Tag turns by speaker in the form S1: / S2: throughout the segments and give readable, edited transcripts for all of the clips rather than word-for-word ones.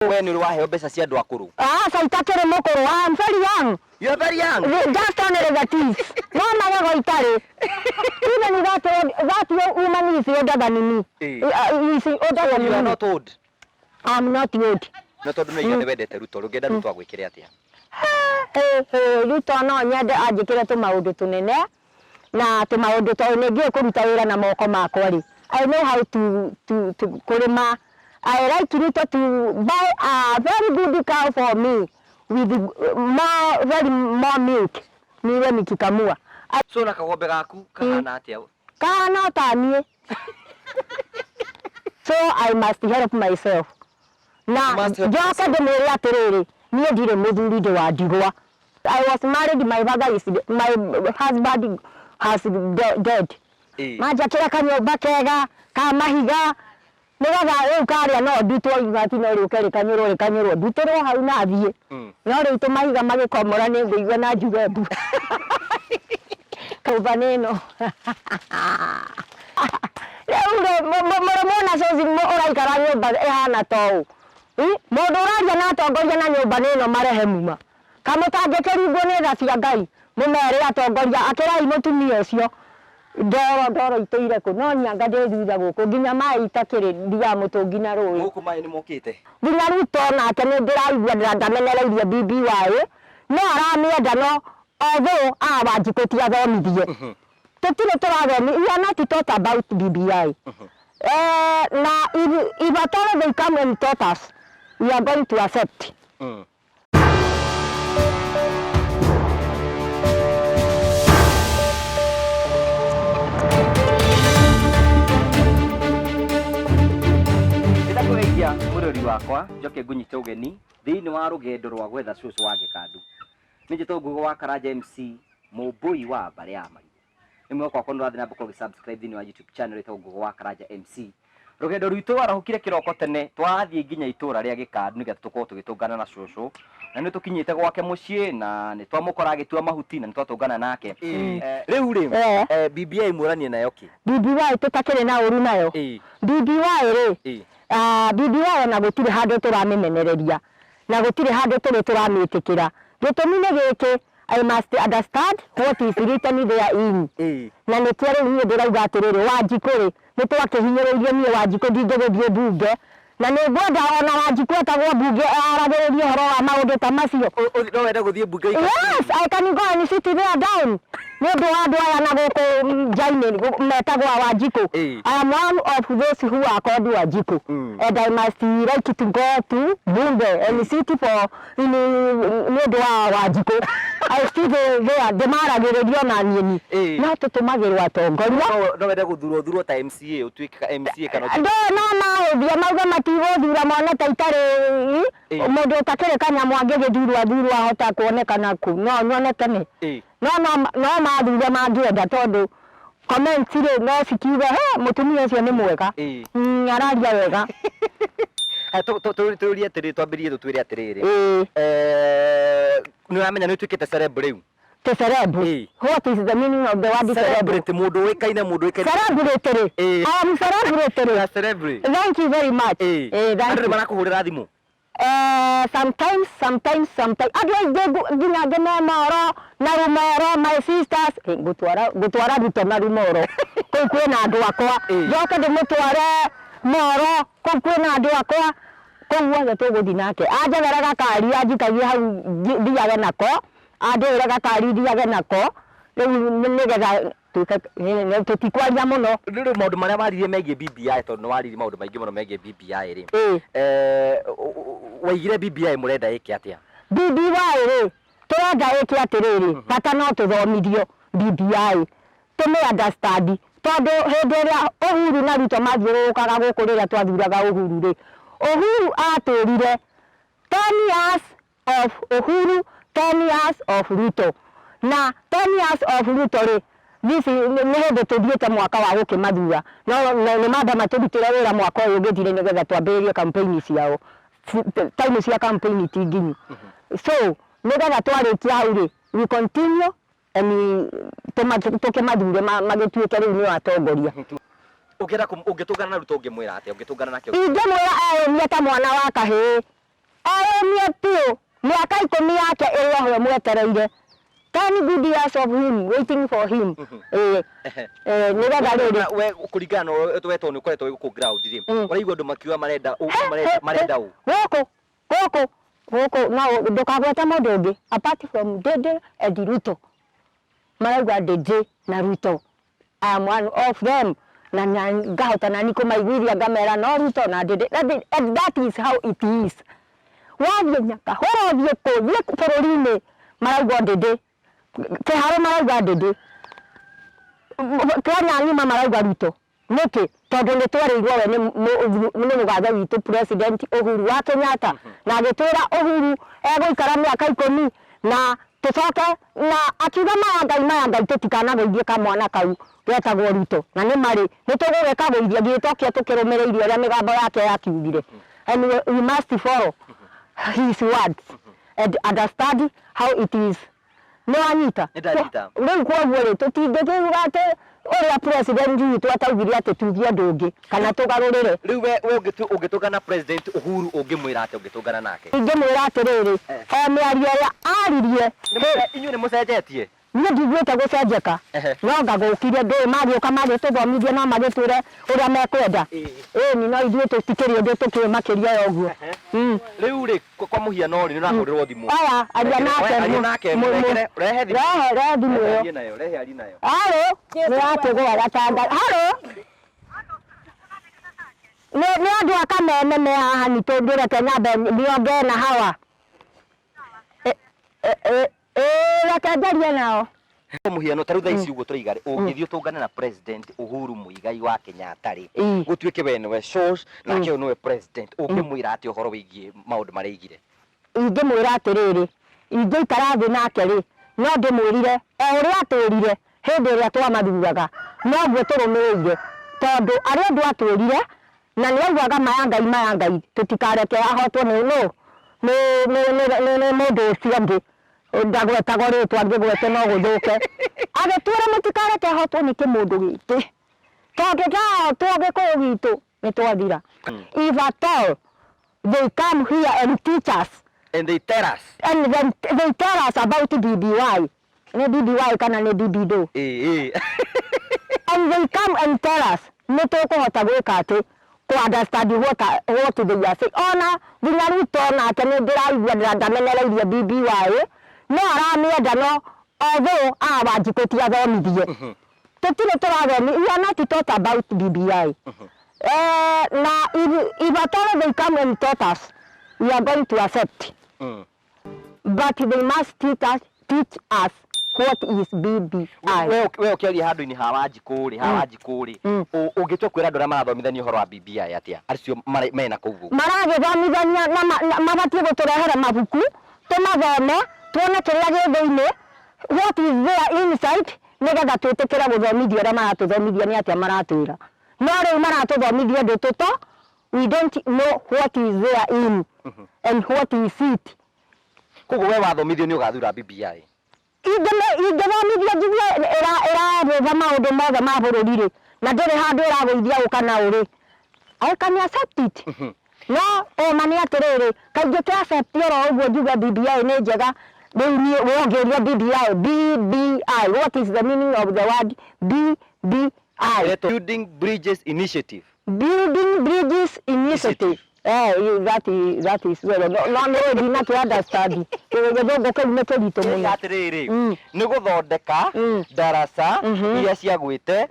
S1: We nĩ ũrĩ waheo mbeca cia andũ akũrũ?
S2: Aca, itakĩrĩ mũkũrũ. I am very young.
S1: You are very young.
S2: Just only the teeth. No magego itarĩ. Even that woman is older than me. Is older than
S1: You are
S2: me.
S1: not old.
S2: I'm not old.
S1: No tondũ nĩ nĩ wendete Ruto, ũngĩenda Ruto agwĩkĩre atĩa?
S2: Hey, hey, Ruto no nyende anjĩkĩre tũmaũndũ tũnene na tũmaũndũ tondũ nĩ ngĩũĩ kũruta wĩra na moko makwa rĩ. I know how to kũrĩma. I like Ruto to buy a very good cow for me with more, very more milk niwe nikikamua.
S1: So na kagombe gaku kahana atĩa?
S2: Kahana o ta niĩ. So I must help myself. Na
S1: You must help
S2: njoke ndĩmwĩre atĩrĩrĩ, niĩ ndirĩ mũthuri, ndĩ wa ndigwa. I was married, my father is, my husband has dead. Manjakĩra kanyũmba kega ka mahiga nĩgetha rĩu karĩa no ndutwo ibati no rĩũke rĩkanyũrwo rĩkanyũrwo ndutĩrwo hau na thiĩ. No rĩu tũmahiga magĩkomora nĩ ngũigua na njuge mbu. Kũmba nĩ ĩno. Rĩu rĩ, mũrĩ muona cũci ũraikara nyũmba ĩhana ta ũũ? Mũndũ ũraria na atongoria na nyũmba nĩ ĩno marehemu ma. Kamũtangĩkĩringwo nĩ tha cia Ngai, mũmere atongoria, akĩrai mũtumia ũcio. Ndoro ndoro itũire kũ? No nianga ndĩ thutha gũkũ nginya maĩ itakĩrĩ ndigaga mũtũngi na rũĩ.
S1: Gũkũ maĩ nĩ mokĩte.
S2: Nginya Ruto nake nĩ ndĩraigua ndamenereirie BBI no aramĩenda no although aa Wanjikũ ti athomithie. Tũtirĩ tũrathomi, we are not taught about BBI. Na if at all they come and taught us, we are going to accept.
S1: Ndĩrakũgeithia mũrori wakwa njoke ngũnyite ũgeni thĩinĩ wa rũgendo rwa gwetha cũcũ wa Gĩkandu. Nĩ njĩtagwo Ngugi wa Karanja MC, mũmbũi wa mbarĩ ya Marigũ. Nĩ mwĩhoko wakwa nĩ ũrathiĩ na mbere ũgĩ-subscribe thĩinĩ wa YouTube channel ĩtagwo Ngugi wa Karanja MC. Rũgendo rwitũ rwarahũkire kĩroko tene twathiĩ nginya itũra rĩa Gĩkandu nĩgetha tũkorwo tũgĩtũngana na cũcũ, na nĩ tũkinyĩte gwake mũciĩ na nĩ twamũkora agĩtua mahuti na nĩ twatũngana nake. Rĩu rĩ, BBI mũranie nayo kĩ?
S2: BBI tũtakĩrĩ na ũru nayo. BBI rĩ, BBI ona gũtirĩ handũ tũramĩmenereria na gũtirĩ handũ tũrĩ tũramĩtĩkĩra. Gĩtũmi nĩ gĩkĩ, I must understand what is written there in. Na nĩkĩo rĩu niĩ ndĩrauga atĩrĩrĩ, Wanjikũ rĩ, nĩ twakĩhinyĩrĩirio niĩ Wanjikũ ndingĩgĩthiĩ mbunge, na nĩ ngwenda ona Wanjikũ etagwo mbunge aragĩrĩrie ũhoro wa maũndũ ta macio.
S1: No wende gũthiĩ mbunge?
S2: Yes, I can go and sit there down. Nĩ ũndũ wa andũ aya na gũkũ nja-inĩ metagwo Wanjikũ. I am one of those who are called Wanjikũ. And I must like to go to bunge and sit for nĩ ũndũ wa Wanjikũ. I sit there ndĩmaragĩrĩria ona niĩ no tũtũmagĩrwo atongoria.
S1: No wende gũthurwo thurwo ta MCA, ũtuĩke MCA kana
S2: Ndo no mahũthia mauge matigũthura mone ta itarĩ mũndũ ũtakĩrĩ kanyamũ angĩgĩthurwo athurwo ahota kuonekana kũ no nyonekane. No no mathure mangĩenda tondũ comments rĩ no cikiuge he mũtumia ũcio nĩ mwega, araria wega.
S1: Tũrie atĩrĩrĩ, twambĩrĩrie tũtwĩre atĩrĩrĩ, nĩ ũramenya nĩ ũtuĩkĩte celeb rĩu?
S2: Te celeb? What is the meaning of the word celeb?
S1: Celebrity, mũndũ ũĩkaine, mũndũ ũĩkaine.
S2: Celebrity rĩ? I am celebrity rĩ?
S1: Celebrity.
S2: Thank you very much.
S1: Thank you. Andũ nĩ marakũhũrĩra thimũ?
S2: Sometimes, sometimes, sometimes. Andũ aingĩ nginya ngĩme moro na rumoro, my sisters. Ngũtwara ngũtwara Ruto na rumoro kũu kwĩna andũ akwa, njoke ndĩmũtware moro kũu kwĩna andũ akwa, kũu guothe tũgũthiĩ nake. Anjethere gakari anjikagie hau thiage nako, andĩhĩre gakari thiage nako rĩu nĩgetha tũtikwaria mũno.
S1: Rĩu maũndũ marĩa waririe megiĩ BBI, tondũ nĩ waririe maũndũ maingĩ mũno megiĩ BBI rĩ, waigire BBI mũrenda ĩke atĩa?
S2: BBI rĩ, tũrenda ĩke atĩrĩrĩ, bata no tũthomithio BBI tũmĩ understand, tondũ hĩndĩ ĩrĩa Uhuru na Ruto mathiũrũrũkaga gũkũ rĩrĩa twathuraga Uhuru rĩ, Uhuru atwĩrire 10 years of Uhuru, 10 years of Ruto. Na 10 years of Ruto rĩ, this nĩ hĩndĩ tũthiĩte mwaka wa gũkĩmathura, no nĩ mamba matũrutĩre wĩra mwaka ũyũ ũgĩthire nĩgetha twambĩrĩrie campaign ciao. Time cia campaign ti nginyu. So nĩgetha twarĩkia hau rĩ, we continue and tũkĩmathure magĩtuĩke rĩu nĩo atongoria.
S1: Ũngĩenda ũngĩtũngana na Ruto ũngĩmwĩra atĩa? Ũngĩtũngana nake?
S2: Ingĩmwĩra eyũmie ta mwana wa kahĩĩ. Eyũmie biũ mĩaka 10 yake ĩrĩ oho ĩmwetereire. 10 good years of him waiting for him. Ĩĩ. Nĩgetha rĩrĩ.
S1: We kũringana na ũrĩa we tondũ nĩ ũkoretwo wĩ gũkũ ground rĩ, ũraigua andũ makiuga marenda ũ, marenda ũ?
S2: Gũkũ gũkũ gũkũ no ndũkagwete mũndũ ũngĩ apart from Ndindi and Ruto. Marauga Ndindi na Ruto. I am one of them na ngahota nani kũmaiguithia ngamera no Ruto na Ndindi and that is how it is. Wathiĩ Nyakahũra ũthiĩ kũ thiĩ bũrũri-inĩ marauga Ndindi, Kĩharũ marauga Ndindi, Kenya ng'ima marauga Ruto. Nĩkĩ? Tondũ nĩ twerĩirwo we nĩ mũgathe witũ President Uhuru wa Kenyatta na agĩtwĩra Uhuru egũikara mĩaka 10 na tũcoke na akiuga maya Ngai maya Ngai tũtikanagũithie kamwana kau getagwo Ruto na nĩ marĩ nĩ tũgũgĩkagũithia githĩ tokĩo tũkĩrũmĩrĩire ũrĩa mĩgambo yake yakiugire. And we must follow his words and understand how it is. Nĩ wanyita?
S1: Nĩ ndanyita.
S2: Rĩu kwoguo rĩ, tũtingĩkiuga atĩ ũrĩa president witũ ataugire atĩ tuge ũndũ ũngĩ kana tũgarũrĩre.
S1: Rĩu we ũngĩtũngana na President Uhuru ũngĩmwĩra atĩa ũngĩtũngana nake?
S2: Ingĩmwĩra atĩrĩrĩ, o mĩario ĩrĩa aririe.
S1: Inyuĩ nĩ mũcenjetie?
S2: Niĩ ndiguĩte gũcenjeka, no ngagũkire ndũĩ magĩũka magĩtũthomithia no magĩtwĩre ũrĩa mekwenda. Ĩni no ithuĩ tũtikĩrĩ ũndũ tũkĩũĩ makĩria ya ũguo.
S1: Rĩu rĩ, kwa mũhiano rĩ, nĩ ũrahũrĩrwo thimũ.
S2: Oya, aria nake.
S1: Aria nake, rehe thimũ.
S2: Rehe, rehe thimũ ĩyo.
S1: Arie nayo, rehe arie nayo.
S2: Haro, nĩ wakĩgũa gatanda. Haro. Nĩ andũ a Kameme me haha nĩ tondũ reke nyambe nionge na hawa. Reke njarie nao.
S1: Kwa mũhiano ta rĩu thaa ici ũguo tũraiga rĩ, ũngĩthiĩ ũtũngane na President Uhuru Muigai wa Kenyatta rĩ, gũtuĩke we nĩwe source nake ũyũ nĩwe president, ũngĩmwĩra atĩa ũhoro wĩgiĩ maũndũ marĩa aigire?
S2: Ingĩmwĩra atĩrĩrĩ, ingĩikara thĩ nake rĩ, no ndĩmwĩrire o ũrĩa atwĩrire hĩndĩ ĩrĩa twamathuraga, noguo tũrũmĩrĩire, tondũ arĩ ũndũ atwĩrire na nĩ augaga maya Ngai maya Ngai, tũtikareke ahotwo nĩ nũ nĩ nĩ nĩ nĩ mũndũ ũcio ũngĩ ndagwetagwo rĩtwa ngĩgwete no gũthũke, agĩtwĩra mũtikareke ahotwo nĩ kĩmũndũ gĩkĩ, tondũ ndahotwo Gĩkũyũ gitũ nĩ twathira. If at all they come here and teach us
S1: and they tell us
S2: and then they tell us about BBY, nĩ BBY kana nĩ BBD, and they come and tell us, nĩ tũkũhota gwĩka atĩ kũ understand what they are saying. Ona nginya Ruto nake nĩ ndĩraigua ndamenereirie BBY, no aramĩenda, no although aa Wanjikũ ti athomithie, tũtirĩ tũrathomi, we are not taught about BBI. Na if at all they come and taught us, we are going to accept. But they must teach us what is BBI.
S1: We ũkĩaria handũ-inĩ ha Wanjikũ rĩ, ha Wanjikũ rĩ, ũngĩtua kwĩra andũ arĩa marathomithania ũhoro wa BBI atĩa acio mena kũu ũguo?
S2: Maragĩthomithania na mabatiĩ gũtũrehere mabuku tũmathome tuone kĩrĩa gĩ thĩinĩ, what is there inside, nĩgetha twĩtĩkĩre gũthomithio ũrĩa maratũthomithia nĩ atĩa maratwĩra. No rĩu maratũthomithia ũndũ tũto we don't know what is there in and what is it.
S1: Koguo we wathomithio nĩ ũgathura BBI?
S2: Ingĩthomithio njigue ĩrarũtha maũndũ mothe ma bũrũri rĩ, na ndĩrĩ handũ ĩragũithia ũ kana ũ rĩ, I can accept it. No ũma nĩ atĩrĩrĩ, kaingĩ kĩ accept oro ũguo njuge BBI nĩ njega, rĩu niĩ we ũngĩũrio BBI, BBI, what is the meaning of the word BBI?
S1: Building Bridges Initiative.
S2: Building Bridges Initiative. That is well. No, no, no, ndina kĩ understand. Gĩthũngũ kĩu nĩ kĩritũ mũno.
S1: Atĩrĩrĩ, nĩ gũthondeka ndaraca iria ciagwĩte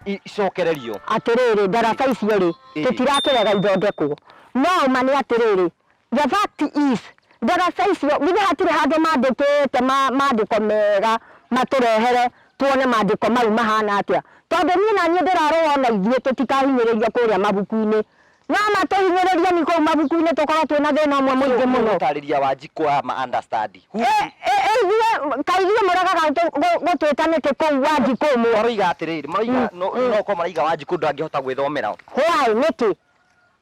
S1: icokererio.
S2: Atĩrĩrĩ, ndaraca icio rĩ, tũtirakĩrega ithondekwo. No ma nĩ atĩrĩrĩ, the fact is, ndaraca icio, githĩ hatirĩ handũ mandĩkĩte mandĩko mega matũrehere tuone mandĩko mau mahana atĩa. Tondũ niĩ na niĩ ndĩrarũa ona ithuĩ tũtikahinyĩrĩrio kũrĩa mabuku-inĩ. No matũhinyĩrĩrie ni kũu mabuku-inĩ tũkorwo twĩna thĩna ũmwe mũingĩ mũno.
S1: Gũtarĩria Wanjikũ ama understand.
S2: Ithuĩ kaĩ ithuĩ mũregaga gũtwĩta nĩkĩ kũu Wanjikũ ũmwe?
S1: Maroiga atĩrĩrĩ, maroiga no no korwo maraiga Wanjikũ ndangĩhota gwĩthomera.
S2: Why nĩkĩ?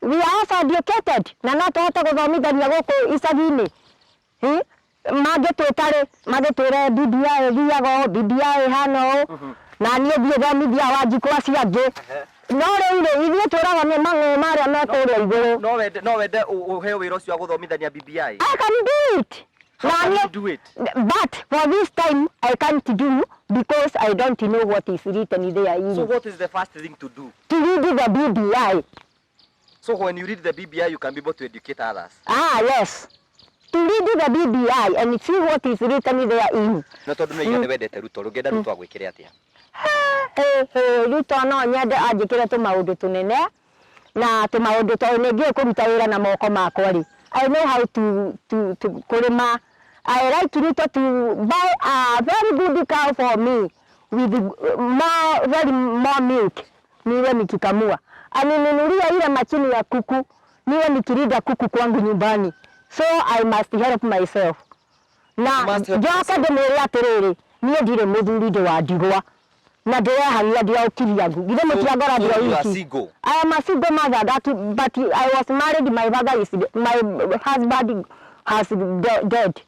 S2: We are also educated na no tũhote gũthomithania gũkũ icagi-inĩ. Mangĩtwĩta rĩ, magĩtwĩre BBI ĩthiaga ũũ, BBI ĩhana ũũ, na niĩ thiĩ thomithia Wanjikũ acio angĩ. No rĩu rĩ, ithuĩ twĩragwo nĩ mang'ũ marĩa me kũrĩa igũrũ.
S1: No wende ũheo wĩra ũcio wa gũthomithania BBI?
S2: I can do it.
S1: How
S2: Na
S1: can
S2: niĩ-
S1: you do it?
S2: But for this time I can't do because I don't know what is written there in.
S1: So what is the first thing to do?
S2: To read the BBI.
S1: So when you read the BBI, you can be able to educate others.
S2: Ah, yes. To read the BBI and see what is written there in.
S1: No tondũ nĩ nĩ wendete Ruto, ũngĩenda Ruto agwĩkĩre atĩa?
S2: Hey, hey, Ruto no nyende anjĩkĩre tũmaũndũ tũnene na tũmaũndũ tondũ nĩ ngĩũĩ kũruta wĩra na moko makwa rĩ. I know how to kũrĩma. I like Ruto to buy a very good cow for me with more, very more milk niwe nikikamua. Aninunulia ile machini ya kuku niwe nikilinda kuku kwangu nyumbani. So I must help myself. Na
S1: You must help
S2: njoke ndĩmwĩre atĩrĩrĩ, niĩ ndirĩ mũthuri, ndĩ wa ndigwa na ndĩrehagia ndĩra ũkiria ngu githĩ mũtiangora
S1: So
S2: ndĩ
S1: you are
S2: wiki.
S1: single?
S2: I am a single mother that, but I was married. My husband has dead,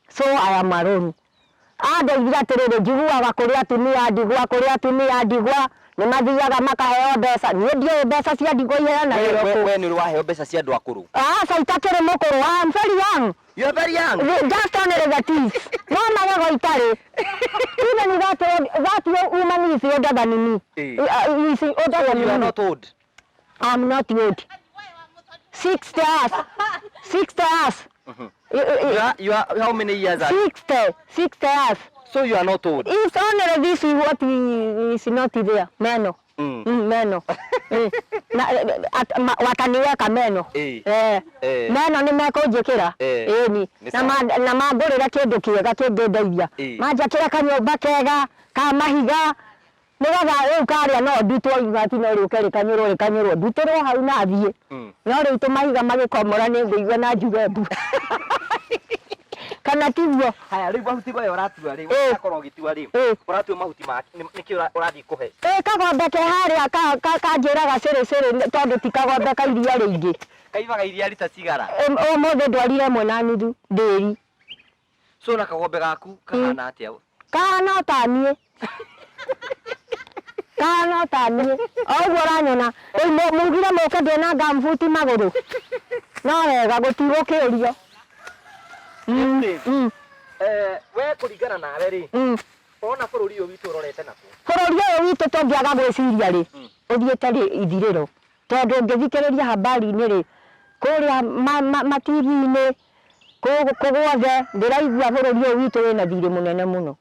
S2: so I am alone. Andeithia atĩrĩrĩ, njiguaga kũrĩ atumia ndigwa, kũrĩ atumia ndigwa nĩ mathiaga makaheo mbeca. Niĩ ndiũĩ mbeca cia ndigwa iheanagĩrwo
S1: We
S2: kũ.
S1: We nĩ ũrĩ waheo mbeca cia andũ akũrũ?
S2: Aca, itakĩrĩ mũkũrũ. I am very young.
S1: You are very young.
S2: Just only the teeth. No magego itarĩ. Even that woman is older than me. Is older
S1: So
S2: than
S1: you are
S2: me.
S1: not old.
S2: I'm not old. 60 years. 60 years.
S1: You are how many years are you?
S2: 60. 60 years.
S1: So you are not old.
S2: It's only this is what is not there. Meno. Meno. Na, wataniweka meno. Eh. Meno nĩ mekũnjĩkĩra. Ĩni.
S1: Nĩ
S2: Na
S1: sawa.
S2: na mangũrĩra kĩndũ kĩega kĩngĩndeithia. Manjakĩra kanyũmba kega ka mahiga nĩgetha rĩu karĩa no ndutwo ibati no rĩũke rĩkanyũrwo rĩkanyũrwo ndutĩrwo hau na thiĩ. No rĩu tũmahiga magĩkomora nĩ ngũigua na njuge mbu. Kana tiguo?
S1: Haya, rĩu mahuti maya ũratua rĩ, ũrakorwo ũgĩtua rĩ, ũratua mahuti ma nĩkĩ ũrathiĩ kũhe?
S2: Ĩ, kagombe ke harĩa kanjĩraga cĩrĩ cĩrĩ tondũ ti kagombe ka iria rĩingĩ.
S1: Kaivaga iria rita cigara?
S2: Ũmũthĩ ndwarire 1.5 ndĩri.
S1: So na kagombe gaku kahana atĩa?
S2: Kahana o ta niĩ. Kahana o ta niĩ. O ũguo ũranyona. Rĩu mugire mũke ndĩna ngambuti magũrũ. No wega gũtigũkĩũrio.
S1: Rĩu rĩ, we kũringana nawe rĩ, ũrona bũrũri ũyũ witũ ũrorete nakũ?
S2: Bũrũri ũyũ witũ tũngĩaga gwĩciria rĩ, ũthiĩte rĩ ithirĩro, tondũ ũngĩthikĩrĩria habari-inĩ rĩ, kũrĩa ma TV-inĩ kũ guothe ndĩraigua bũrũri ũyũ witũ wĩna thirĩ mũnene mũno,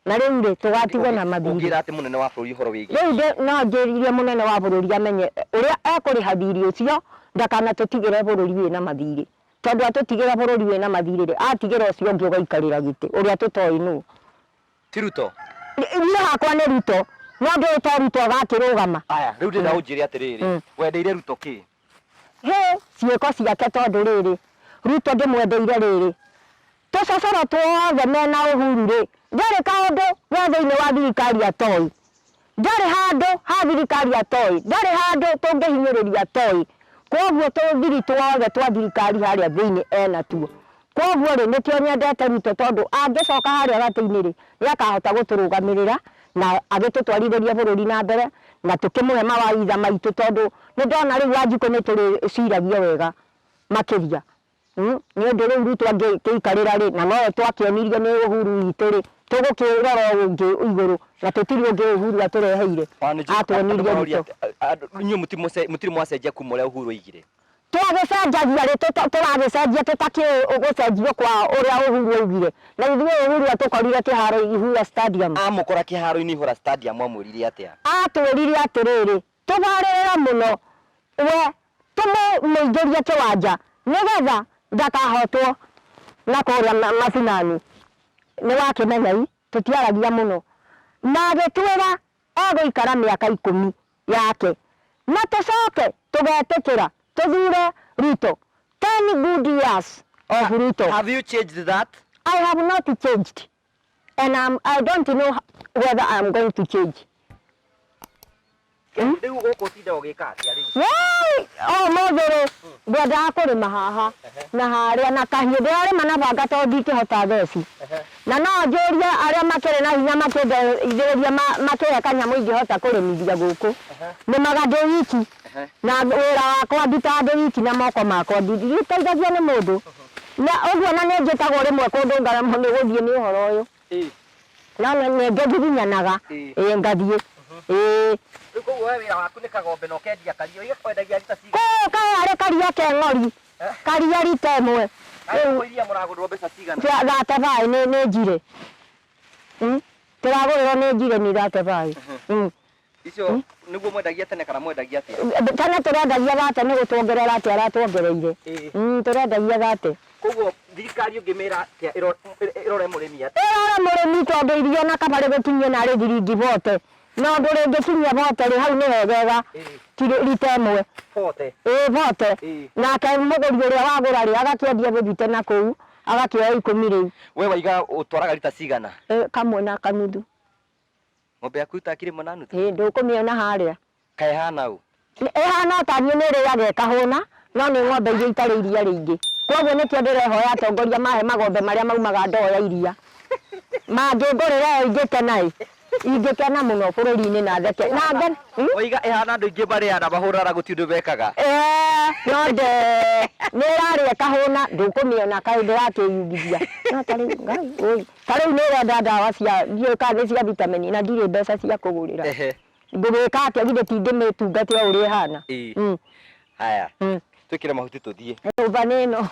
S2: na rĩu rĩ, tũgatigwo na mathirĩ.
S1: Ũngĩra atĩ mũnene wa bũrũri ũhoro wĩgiĩ?
S2: Rĩu no njĩrire mũnene wa bũrũri amenye ũrĩa ekũrĩha thirĩ ũcio, ndakanatũtigĩre bũrũri wĩna mathirĩ, tondũ atũtigĩra bũrũri wĩna mathirĩ rĩ, atigĩra ũcio ũngĩ ũgaikarĩra gĩtĩ ũrĩa tũtoĩ nũ.
S1: Ti Ruto?
S2: Niĩ hakwa nĩ Ruto, no ndũĩ to Ruto agakĩrũgama.
S1: Aya, rĩu ndĩrenda ũnjĩre atĩrĩrĩ, wendeire Ruto kĩ?
S2: Hĩ, ciĩko ciake, tondũ rĩrĩ, Ruto ndĩmwendeire rĩrĩ, tũcocoro tuothe mena Uhuru rĩ, ndarĩ kaũndũ we thĩinĩ wa thirikari atoĩ, ndarĩ handũ ha thirikari atoĩ, ndarĩ handũ tũngĩhinyĩrĩria atoĩ. Koguo tũthiri tuothe twa thirikari harĩa thĩinĩ ena tuo. Koguo rĩ, nĩkĩo nyendete Ruto, tondũ angĩcoka harĩa gatĩ-inĩ rĩ, nĩakahota gũtũrũgamĩrĩra na agĩtũtwarithĩria bũrũri na mbere na tũkĩmũhe mawaitha maitũ, tondũ nĩ ndona rĩu Wanjikũ nĩ tũrĩciragia wega makĩria. Nĩ ũndũ rĩu Ruto angĩkĩikarĩra rĩ, na nowe twakĩonirio nĩ Uhuru witũ rĩ, tũgũkĩrora ũngĩ igũrũ na tũtirĩ ũngĩ Uhuru atũreheire. Atuonirie Ruto.
S1: Inyuĩ mũtirĩ mwacenjia kuma ũrĩa Uhuru oigire?
S2: Twagĩcenjagia rĩ, tũragĩcenjia tũtakĩũĩ gũcenjio kwa ũrĩa Uhuru oigire, na ithuĩ Uhuru atũkorire kĩharo Ihura Stadium.
S1: Amũkora kĩharo-inĩ Ihura Stadium amwĩrire atĩa?
S2: Atwĩrire atĩrĩrĩ, tũbarĩrĩre mũno we tũmũingĩrie kĩwanja nĩgetha ndakahotwo na kũrĩa macinani. Nĩ wakĩmenya i tũtiaragia mũno, na agĩtwĩra egũikara mĩaka 10 yake na tũcoke tũgetĩkĩra tũthure Ruto. 10 good years of Ruto.
S1: Have you changed that?
S2: I have not changed, and I don't know whether I am going to change.
S1: Rĩu gũkũ ũtindaga ũgĩka atĩa rĩu?
S2: Woi, ũmũthĩ rĩ, ngwendaga kũrĩma haha na harĩa na kahiũ, ndĩrarĩma na banga tondũ ndingĩhota theci, na no njũrie arĩa makĩrĩ na hinya makĩndeithĩrĩria makĩhe kanyamũ ingĩhota kũrĩmithia gũkũ. Nĩmaga ndĩ wiki na wĩra wakwa ndutaga ndĩ wiki na moko makwa, nditeithagio nĩ mũndũ. Na ũguo na nĩ njĩtagwo rĩmwe kũndũ ngaremwo nĩ gũthiĩ nĩ ũhoro ũyũ. No nĩ ngiginyanaga, ĩĩ, ngathiĩ, ĩĩ.
S1: Rĩu koguo we wĩra waku nĩ kagombe na ũkendia karia, ũiga wendagia rita cigana?
S2: Kũũ kaĩ arĩ karia ke ng'ori, karia rita ĩmwe.
S1: Rĩu iria mũragũrĩrwo mbeca cigana?
S2: Thate baĩ nĩ njire. Tũragũrĩrwo nĩ njire nĩ thate baĩ.
S1: Icio nĩguo mwendagia tene kana mwendagia atĩa?
S2: Tene tũrendagia thate, nĩ gũtuongerera atĩ aratuongereire. Tũrendagia thate.
S1: Koguo thirikari ũngĩmĩra atĩa ĩrore mũrĩmi atĩa?
S2: Ĩrore mũrĩmi tondũ irio na kaba rĩgũkinyie narĩ thiringi bote. Na ũndũ rĩngĩkinyia bote rĩ, hau nĩ hegega rita ĩmwe.
S1: Bote.
S2: Ĩĩ, bote. Nake mũgũri ũrĩa wagũra rĩ, agakĩendia gũthite na kũu, agakĩoya 10 rĩu.
S1: We waiga ũtwaraga rita cigana?
S2: Kamwe na kanuthu.
S1: Ng'ombe yaku ĩrutaga kiro ĩmwe na nuthu?
S2: Ĩĩ, ndũkũmĩona harĩa.
S1: Kaĩ ĩhana ũ?
S2: Ĩhana o ta niĩ, nĩ ĩrĩaga ĩkahũna, no nĩ ng'ombe iria itarĩ iria rĩingĩ. Kwoguo nĩkĩo ndĩrehoya atongoria mahe magombe marĩa maumaga ndoo ya iria. Mangĩngũrĩra ĩyo ingĩkena ĩ, ingĩkena mũno bũrũri-inĩ na theke. Na ngene.
S1: Waiga ĩhana andũ aingĩ marĩaga mahũraga gũtirĩ ũndũ mekaga.
S2: No nde nĩ ĩrarĩa ĩkahũna, ndũkũmĩona kaĩ ndĩrakĩyugithia. No ta rĩu Ngai ũi. Ta rĩu nĩ ĩrenda ndawa cia, ndiũĩ kana nĩ cia vitamin na ndirĩ mbeca cia kũgũrĩra. Ngũgĩka atĩa githĩ ti ndĩmĩtungate o ũrĩa ĩhana?
S1: Haya, twĩkĩre mahuti tũthiĩ.
S2: Nyũmba nĩ ĩno.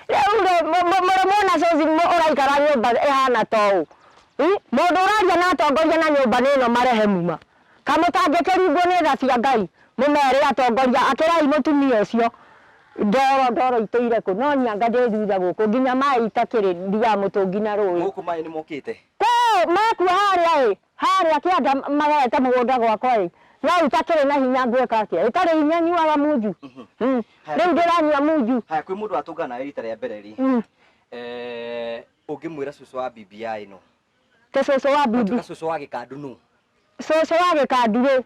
S2: Rĩu rĩ, mũrĩ muona cũci ũraikara nyũmba ĩhana ta ũũ? Mũndũ ũraria na atongoria na nyũmba nĩ ĩno marehemu ma. Kamũtangĩkĩringwo nĩ tha cia Ngai, mũmere atongoria, akĩrai mũtumia ũcio. Ndoro, ndoro itũire kũ? No nianga ndĩ thutha gũkũ, nginya maĩ itakĩrĩ, ndigaga mũtũngi na rũĩ.
S1: Gũkũ maĩ nĩ mokĩte?
S2: Kũũ, mekuo harĩa ĩ, harĩa kĩanda magete mũgũnda gwakwa ĩ, no itakĩrĩ na hinya ngwĩka atĩa? Ĩtarĩ hinya nyuaga munju. Rĩu ndĩranyua munju.
S1: Haya, kwĩ mũndũ watũngana nawe rita rĩa mbere rĩ, ũngĩmwĩra cũcũ wa BBI nũ?
S2: Te cũcũ wa BBI?
S1: Atuĩka cũcũ wa gĩkandu nũ?
S2: Cũcũ wa gĩkandu rĩ,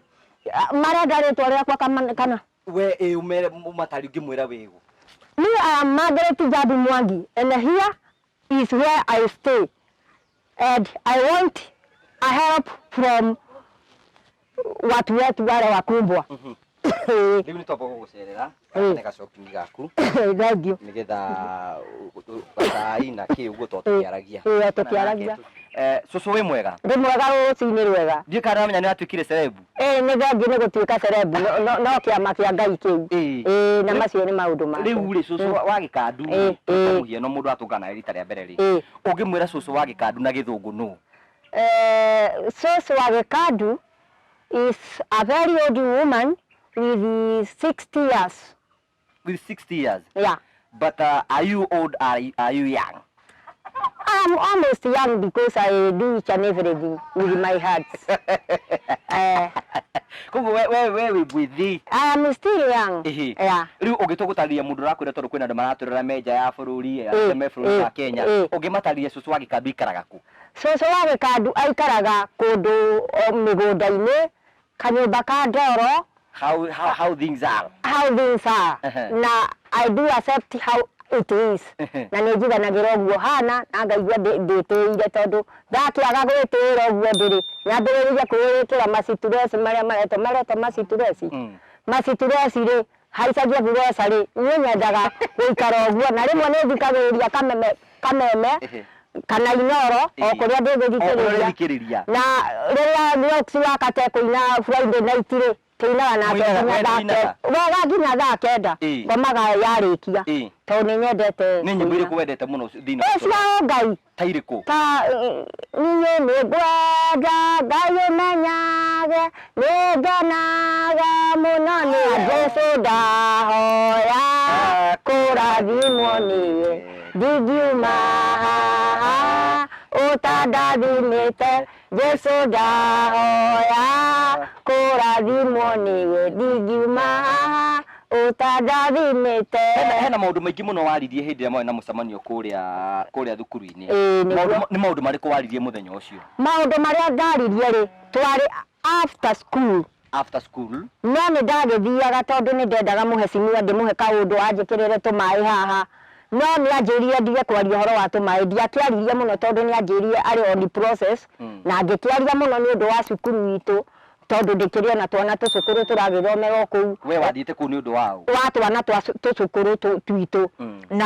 S2: marenda rĩtwa rĩakwa kana?
S1: We ĩ ũmere ũmatari ũngĩmwĩra wĩ ũ?
S2: Me, I am Margaret Njambi Mwangi, and here is where I stay, and I want a help from watu wetu wale wakubwa.
S1: Rĩu nĩ twamba gũgũcerera nĩ gacokingi gaku.
S2: Thank you.
S1: Nĩgetha gacai na kĩ ũguo to tũkĩaragia.
S2: Ĩĩ, tũkĩaragia.
S1: Cũcũ wĩ mwega?
S2: Ndĩ mwega, rũcinĩ rwega.
S1: Ndiũĩ kana ndĩramenya nĩ watuĩkire celeb.
S2: Ĩĩ, nĩ thengiũ nĩ gũtuĩka celeb, no kĩama kĩa Ngai kĩu. Ĩĩ, na macio nĩ maũndũ make.
S1: Rĩu rĩ, cũcũ wa gĩkandu rĩ, kwa mũhiano mũndũ atũngana nawe rita rĩa mbere rĩ, ũngĩmwĩra cũcũ wa gĩkandu na gĩthũngũ nũ?
S2: Cũcũ wa gĩkandu is a very old woman with 60 years.
S1: With 60 years?
S2: Yeah.
S1: But are you old, are you young?
S2: I am almost young because I do each and everything with my heart.
S1: Koguo we wĩ mwĩthĩ.
S2: I am still young. Yeah.
S1: Rĩu ũngĩtua gũtarĩria mũndũ ũrakwĩra, tondũ kwĩna andũ maratũrora me nja ya bũrũri, arĩa me bũrũri wa Kenya, ũngĩmatarĩria cũcũ wa gĩkandu aikaraga kũ?
S2: Cũcũ wa gĩkandu aikaraga kũndũ mĩgũnda-inĩ, kanyũmba ka ndoro.
S1: How things are.
S2: How things are. Na I do accept how it is. Na nĩ njiganagĩra ũguo hana, na ngaigua ndĩtĩĩire, tondũ ndakĩaga gwĩtĩĩra ũguo ndĩrĩ, nyambĩrĩrie kwĩĩkĩra macitureci marĩa maretwo macitureci. Macitureci rĩ, haicagia bureca rĩ, niĩ nyendaga gũikara ũguo, na rĩmwe nĩ thikagĩrĩria kameme kana Inoro o kũrĩa ndĩgũthikĩrĩria.
S1: Ũrĩthikĩrĩria.
S2: Na rĩrĩa Nox wa Kate kũina Friday night rĩ, tũinaga nake
S1: Mũinaga,
S2: nginya
S1: we
S2: thaa
S1: nĩũinaga?
S2: wega nginya thaa 9. Ngomaga yarĩkia. Tondũ nĩ nyendete
S1: Nĩ nyĩmbo
S2: kũina.
S1: irĩkũ wendete mũno thĩinĩ wa
S2: Ĩ, cia Ngai.
S1: Ta irĩkũ?
S2: Ta niĩ nĩ ngwenda Ngai ũmenyage, nĩ ngenaga mũno nĩ Jesũ, ndahoya kũrathimwo nĩwe, ndingiuma haha ũtandathimĩte. Jesũ, ndahoya kũrathimwo nĩwe, ndingiuma haha ũtandathimĩte.
S1: Hena maũndũ maingĩ mũno waririe hĩndĩ ĩrĩa mwarĩ na mũcemanio kũrĩa thukuru-inĩ.
S2: Ĩĩ, nĩguo.
S1: Nĩ maũndũ marĩkũ waririe mũthenya ũcio?
S2: Maũndũ marĩa ndaririe rĩ, twarĩ after school.
S1: After school?
S2: No nĩ ndagĩthiaga tondũ nĩ ndendaga mũhecimiwa ndĩmũhe kaũndũ anjĩkĩrĩre tũmaĩ haha. No nĩ anjĩrire ndige kwaria ũhoro wa tũmaĩ, ndiakĩaririe mũno tondũ nĩ anjĩrire arĩ on process, na ngĩkĩaria mũno nĩ ũndũ wa cukuru itũ tondũ ndĩkĩrĩ ona twana tũcũkũrũ tũragĩthomera o kũu.
S1: We wathiĩte kũu nĩ ũndũ wa ũ?
S2: Wa twana twa tũcũkũrũ twitũ. Na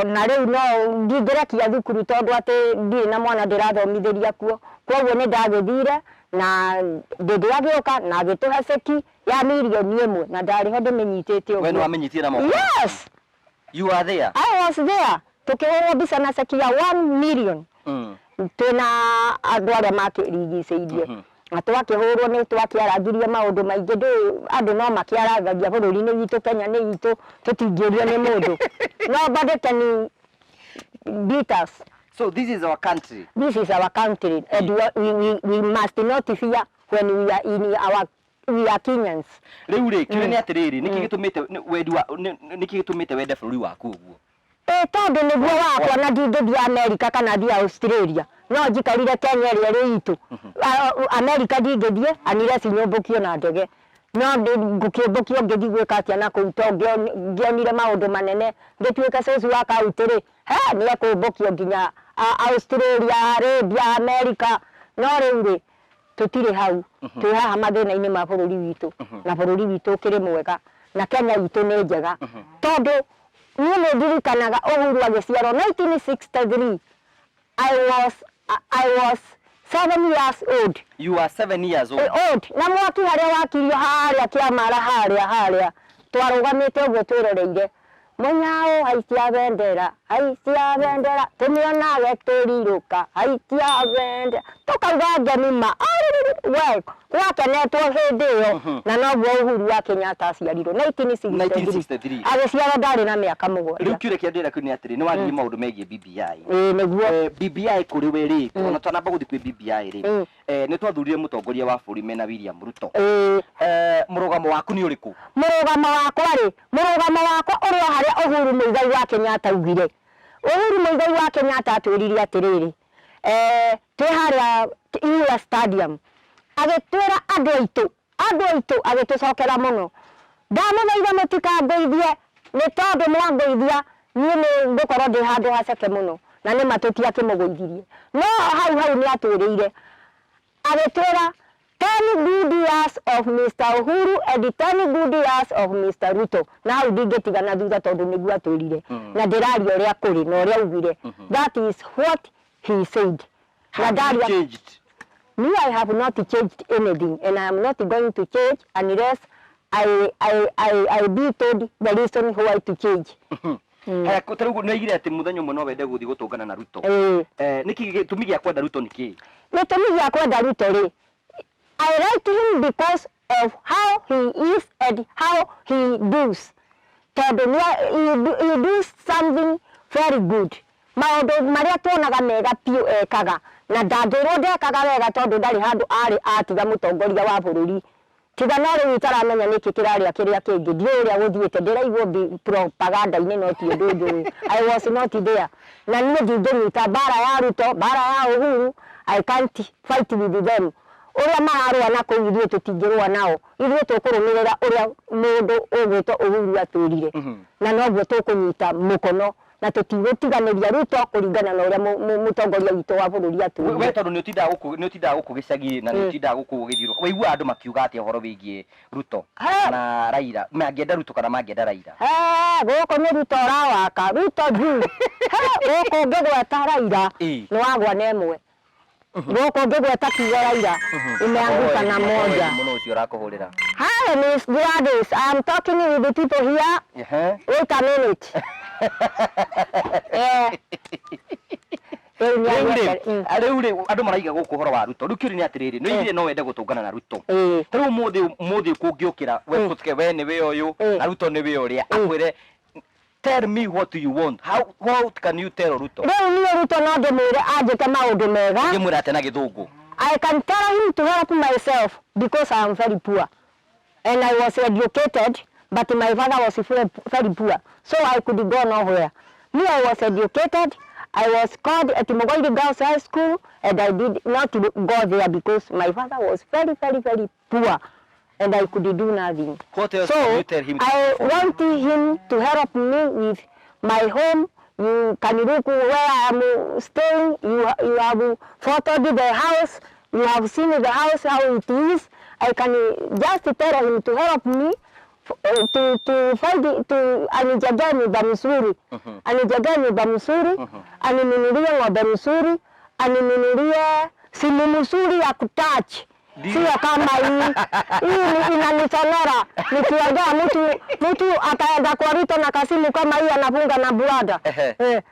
S2: na rĩu no ndingĩrekia thukuru tondũ atĩ ndirĩ na mwana ndĩrathomithĩria kuo. Kwoguo nĩ ndagĩthire na Ndĩndĩ agĩũka na agĩtũhe ceki ya mirioni 1 na ndarĩ ho ndĩmĩnyitĩte
S1: We nĩ
S2: ũguo.
S1: wamĩnyitire na moko?
S2: Yes!
S1: You are there?
S2: I was there. Tukĩhũrwo mbica na ceki ya 1 million. Twĩna andũ arĩa makĩrigicĩirie. Na twakĩhũrwo nĩ twakĩarangirie maũndũ maingĩ, ndũĩ andũ no makĩarangagia bũrũri-inĩ witũ Kenya nĩ witũ tũtingĩũrio nĩ mũndũ. Nobody can beat us.
S1: So this is our country.
S2: This is our country and we must not fear when we are in our we are Kenyans.
S1: Rĩu rĩ, kĩũria nĩ atĩrĩrĩ, nĩkĩ gĩtũmĩte wendi wa nĩkĩ gĩtũmĩte wende bũrũri waku ũguo?
S2: Ĩ tondũ nĩguo wakwa na ndingĩthiĩ America kana thiĩ Australia, no njikarire Kenya ĩrĩa ĩrĩ itũ. America ndingĩthiĩ unless nyũmbũkio na ndege. No ngũkĩũmbũkio ngĩthiĩ gwĩka atĩa na kũu to ngĩonire maũndũ manene ngĩtuĩka cũcũ wa kaunti rĩ, he nĩ ekũmbũkio nginya Australia, Arabia, America. No rĩu rĩ, tũtirĩ hau, twĩ haha mathĩna-inĩ ma bũrũri witũ, na bũrũri witũ ũkĩrĩ mwega, na Kenya itũ nĩ njega. Tondũ niĩ nĩ ndirikanaga Uhuru agĩciarwo 1963, I was 7 years old.
S1: You are 7 years old.
S2: Old. Na mwaki harĩa wakirio harĩa Kĩamara harĩa harĩa twarũgamĩte ũguo twĩroreire mũnyao haicia bendera, haicia bendera, tũmĩonage tũrirũka, haicia bendera, tũkauga ngemi ma we gwakenetwo hĩndĩ ĩyo. Na noguo Uhuru wa Kenyatta aciarirwo 1963.
S1: 1963.
S2: Agĩciarwo ndarĩ na mĩaka
S1: Rĩu
S2: 7.
S1: Kĩũria kĩa ndĩra kĩu nĩ atĩrĩ, nĩ waririe maũndũ megiĩ BBI.
S2: Ĩĩ, nĩguo.
S1: BBI kũrĩ we rĩ, ona twanamba gũthiĩ kwĩ BBI rĩ, nĩ twathurire mũtongoria wa bũrũri mena William Ruto. Mũrũgamo waku nĩ ũrĩkũ?
S2: Mũrũgamo wakwa rĩ, mũrũgamo wakwa ũrĩ o harĩa Uhuru Muigai wa Kenyatta augire. Uhuru Muigai wa Kenyatta atwĩrire atĩrĩrĩ, twĩ harĩa Ihura Stadium, agĩtwĩra andũ aitũ, andũ aitũ, agĩtũcokera mũno, ndamũthaitha mũtikangũithie nĩ tondũ mwangũithia niĩ nĩ ngũkorwo ndĩ handũ haceke mũno, na nĩ ma tũtiakĩmũgũithirie. No hau hau nĩ atwĩrĩire, agĩtwĩra 10 good years of Mr. Uhuru and 10 good years of Mr. Ruto. Na hau ndingĩtiga na thutha tondũ nĩguo atwĩrire, na ndĩraria ũrĩa kũrĩ na ũrĩa augire. That is what he said. Na
S1: Have you
S2: ndaria
S1: changed?
S2: Me, I have not changed anything, and I am not going to change unless I be told the reason why to change.
S1: Haya, ta rĩu nĩ oigire atĩ mũthenya ũmwe no wende gũthiĩ gũtũngana na Ruto.
S2: Ĩĩ.
S1: Nĩkĩ gĩtũmi gĩa kwenda Ruto nĩ kĩĩ?
S2: Gĩtũmi gĩa kwenda Ruto rĩ, I like him because of how he is and how he does. Tondũ he does something very good. Maũndũ marĩa tuonaga mega biũ ekaga, na ndangĩrwo ndekaga wega tondũ ndarĩ handũ arĩ atiga mũtongoria wa bũrũri. Tiga no rĩu itaramenya nĩkĩ kĩrarĩa kĩrĩa kĩngĩ, ndiũĩ ũrĩa gũthiĩte, ndĩraigua propaganda-inĩ, no ti ũndũ njũĩ. I was not there. Na niĩ ndingĩnyita mbara ya Ruto, mbara ya Uhuru, I can't fight with them. Ũrĩa mararũa na kũu ithuĩ tũtingĩrũa nao. Ithuĩ tũkũrũmĩrĩra ũrĩa mũndũ ũgwĩtwo Uhuru atwĩrire. Na noguo tũkũnyita mũkono na tũtigũtiganĩria Ruto kũringana na ũrĩa mũtongoria witũ wa bũrũri
S1: We
S2: atwĩrire.
S1: Tondũ nĩ ũtindaga gũkũ gĩcagi na nĩ ũtindaga gũkũ ũgĩthiũrũrũka, waiguaga andũ makiuga atĩa ũhoro wĩgiĩ Ruto na Raila, mangĩenda Ruto kana mangĩenda Raila?
S2: He, gũkũ nĩ Ruto ũrawaka, Ruto juu. He, gũkũ ũngĩgweta Raila nĩ wagwa na ĩmwe. Gũkũ ũngĩgweta kiugo Raila umeanguka na moja.
S1: Mũno ũcio ũrakũhũrĩra.
S2: Hi, Miss Gladys. I'm talking with the people here. Wait a minute. Rĩu nĩ
S1: Rĩu rĩ,
S2: agwete-
S1: rĩu rĩ, andũ maraiga gũkũ ũhoro wa Ruto. Rĩu kĩũria nĩ atĩrĩrĩ, nĩ oigire no wende gũtũngana na Ruto. Ta rĩu ũmũthĩ kũngĩũkĩra we, kũtuke we nĩwe ũyũ na Ruto nĩwe ũrĩa, akwĩre, "Tell me what you want," how can you tell Ruto?
S2: Rĩu niĩ Ruto no ndĩmwĩre anjĩke maũndũ mega.
S1: Ngĩmwĩra atĩa na gĩthũngũ?
S2: I can tell him to help myself because I am very poor. And I was educated, but my father was very, very poor. So I could go nowhere. Me, I was educated. I was called at Mugoiri Girls High School, and I did not go there because my father was very, very, very poor, and I could do nothing.
S1: What else
S2: So
S1: can you tell him to
S2: I
S1: do for you?
S2: Want him to help me with my home. You can look where I am staying. You have photoed the house. You have seen the house, how it is. I can just tell him to help me to find to anijengee nyumba mzuri, anijengee nyumba mzuri, aninunulie ng'ombe mzuri, aninunulie simu mzuri ya kutouch. Sio kama hii hii inanisonora nikiongea, mtu ataenda kwa Ruto na kasimu kama hii anafunga na brada.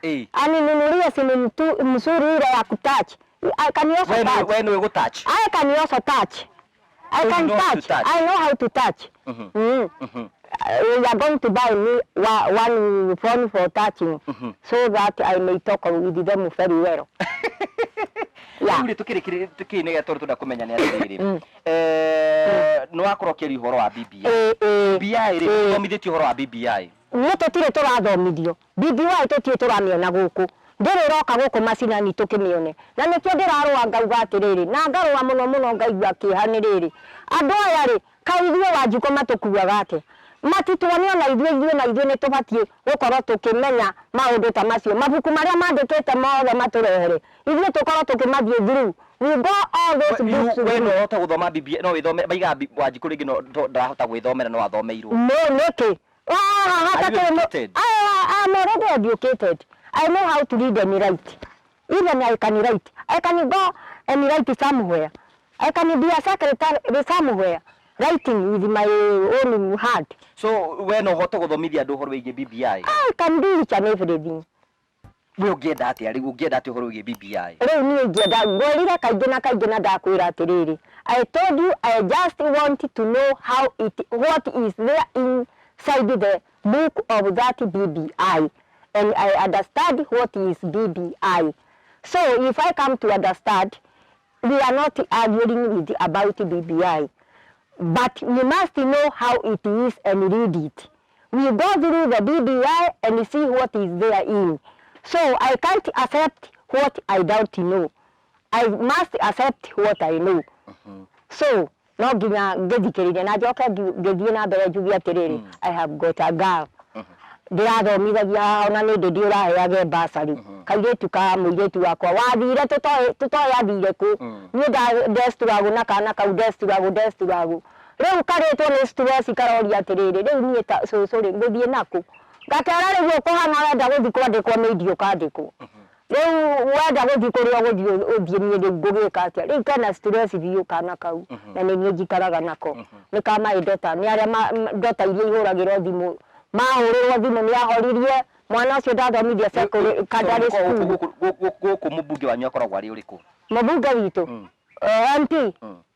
S2: Eh, aninunulie simu mzuri ile ya kutouch. I can also touch.
S1: Wewe nĩ gũtouch.
S2: I can also touch. I can touch. I know how to touch. Mm. You are going to buy me one phone for touching so that I may talk with them very well.
S1: Yeah. Rĩu tukĩrĩkĩrĩria tukĩrĩ tondũ tũrenda kũmenya nĩ atĩrĩrĩ, nĩ wakorwo ũkĩaria ũhoro wa BBI. BBI rĩ, thomithĩtio ũhoro wa BBI?
S2: Nĩ tũtirĩ tũrathomithio BBI, tũtirĩ tũramĩona gũkũ, ndĩrĩ ĩroka gũkũ macinani tũkĩmĩone, na nĩkĩo ndĩrarũa ngauga atĩrĩrĩ, na ngarũa mũno mũno ngaigua kĩeha nĩ rĩrĩ, andũ aya rĩ, kaĩ ithuĩ Wanjikũ matũkuaga atĩa? Matituonia na ithuĩ na ithuĩ nĩ tũbatiĩ gũkorwo tũkĩmenya maũndũ ta macio, mabuku marĩa mandĩkĩte mothe matũrehere ithuĩ tũkorwo tũkĩmathiĩ through. We go all those books.
S1: We no ũhote gũthoma BBI? No wĩthome? Maigaga Wanjikũ rĩngĩ no ndarahota gwĩthomera, no athomeirwo.
S2: No, nĩkĩ?
S1: Are you educated?
S2: I'm already educated. I know how to read and write. Even I can write. I can go and write somewhere. I can be a secretary somewhere, writing with my own hand.
S1: So we no ũhote gũthomithia andũ ũhoro wĩgiĩ BBI?
S2: I can do each and everything.
S1: We ũngĩenda atĩa rĩu? Ũngĩenda atĩa ũhoro wĩgiĩ BBI?
S2: Rĩu niĩ ingĩenda, ngwĩrire kaingĩ na kaingĩ na ndakwĩra atĩrĩrĩ, I told you I just want to know how it, what is there inside the book of that BBI, and I understand what is BBI. So if I come to understand, we are not arguing with about BBI, but we must know how it is and read it. We go through the BBI and see what is there in. So I can't accept what I don't know. I must accept what I know. So no nginya ngĩthikĩrĩrie na njoke ngĩthiĩ na mbere njuge atĩrĩrĩ, I have got a girl ndĩrathomithagia, ona nĩ ndĩ ndiũraheage bursary, kairĩtu ka mũirĩtu wakwa wathire tũtoĩ athire kũ. Niĩ ndestruggle na kana kau, ndestruggle, ndestruggle, rĩu karĩtwo nĩ stress, karoria atĩrĩrĩ, rĩu niĩ ta cũcũ rĩ, ngũthiĩ nakũ? Ngakera rĩu ũkũhana wenda gũthiĩ kwandĩkwo media ũkandĩkwo, rĩu wenda gũthiĩ kũrĩa ũgũthiĩ ũthiĩ, niĩ rĩu ngũgĩka atĩa? Rĩu kena stress biũ kana kau, na nĩ niĩ njikaraga nako, nĩ ka my daughter, nĩ arĩa daughter iria ihũragĩrwo thimũ, mahũrĩrwo thimũ nĩ ahoririe mwana ũcio ndathomithia secondary school.
S1: Gũkũ mũmbunge wanyu akoragwo arĩ ũrĩkũ?
S2: Mũmbunge witũ, MP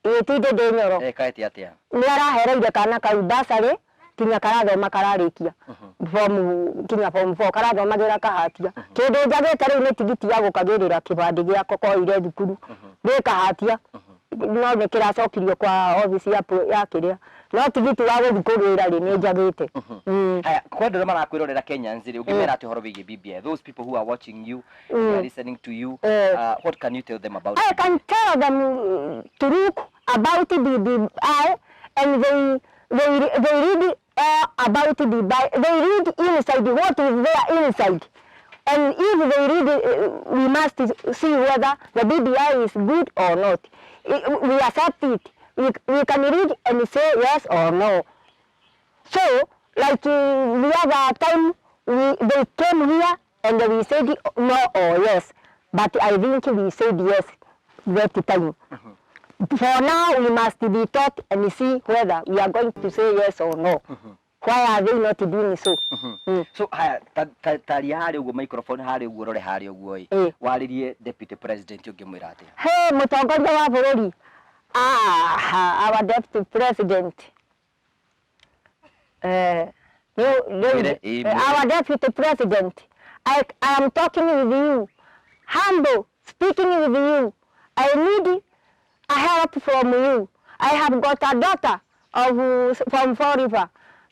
S2: Ĩtinde Ndĩnyoro.
S1: Ekaĩte atĩa?
S2: Nĩ arahereire kana kau bursary kinya karathoma kararĩkia form, kinya form 4 karathomagĩra kahatia. Kĩndũ njagĩte rĩu nĩ tigiti ya gũkagĩrĩra kĩbandĩ gĩako koire thukuru gĩ kahatia, no nĩ kĩracokirio kwa obici ya kĩrĩa, no tigiti wa gũthiĩ kũgĩra rĩ, nĩ njagĩte.
S1: Haya, kwa andũ arĩa marakwĩrorera Kenyans rĩ, ũngĩmera atĩa ũhoro wĩgiĩ BBI? Those people who are watching you, they are listening to you, what can you tell them about
S2: I can tell them to look about BBI and they read about BBI. They read inside what is there inside. And if they read, we must see whether the BBI is good or not. We accept it. We can read and say yes or no. So, like the other time, they came here and we said no or yes. But I think we said yes that time. For now, we must be taught and see whether we are going to say yes or no. Why are they not doing so?
S1: So haya, taria harĩa ũguo microphone harĩa ũguo, rore harĩa ũguo ĩ, warĩrie deputy president, ũngĩmwĩra atĩa?
S2: Hey, mũtongoria wa bũrũri, our deputy president, our deputy president, I am talking with you, humble, speaking with you. I need a help from you. I have got a daughter of from Fall River.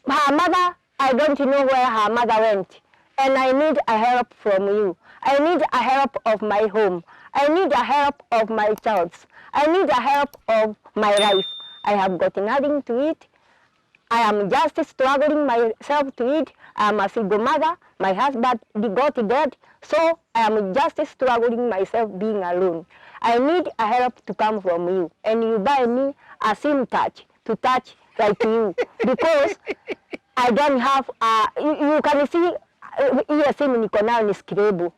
S2: Her mother, I don't know where her mother went. And I need a help from you. I need a help of my home. I need a help of my child. I need a help of my life. I have got nothing to eat. I am just struggling myself to eat. I'm a single mother. My husband got dead, so I am just struggling myself being alone. I need a help to come from you, and you buy me a SIM touch to touch like you because I don't have a, you can see hiyo simu niko nayo ni skrebu.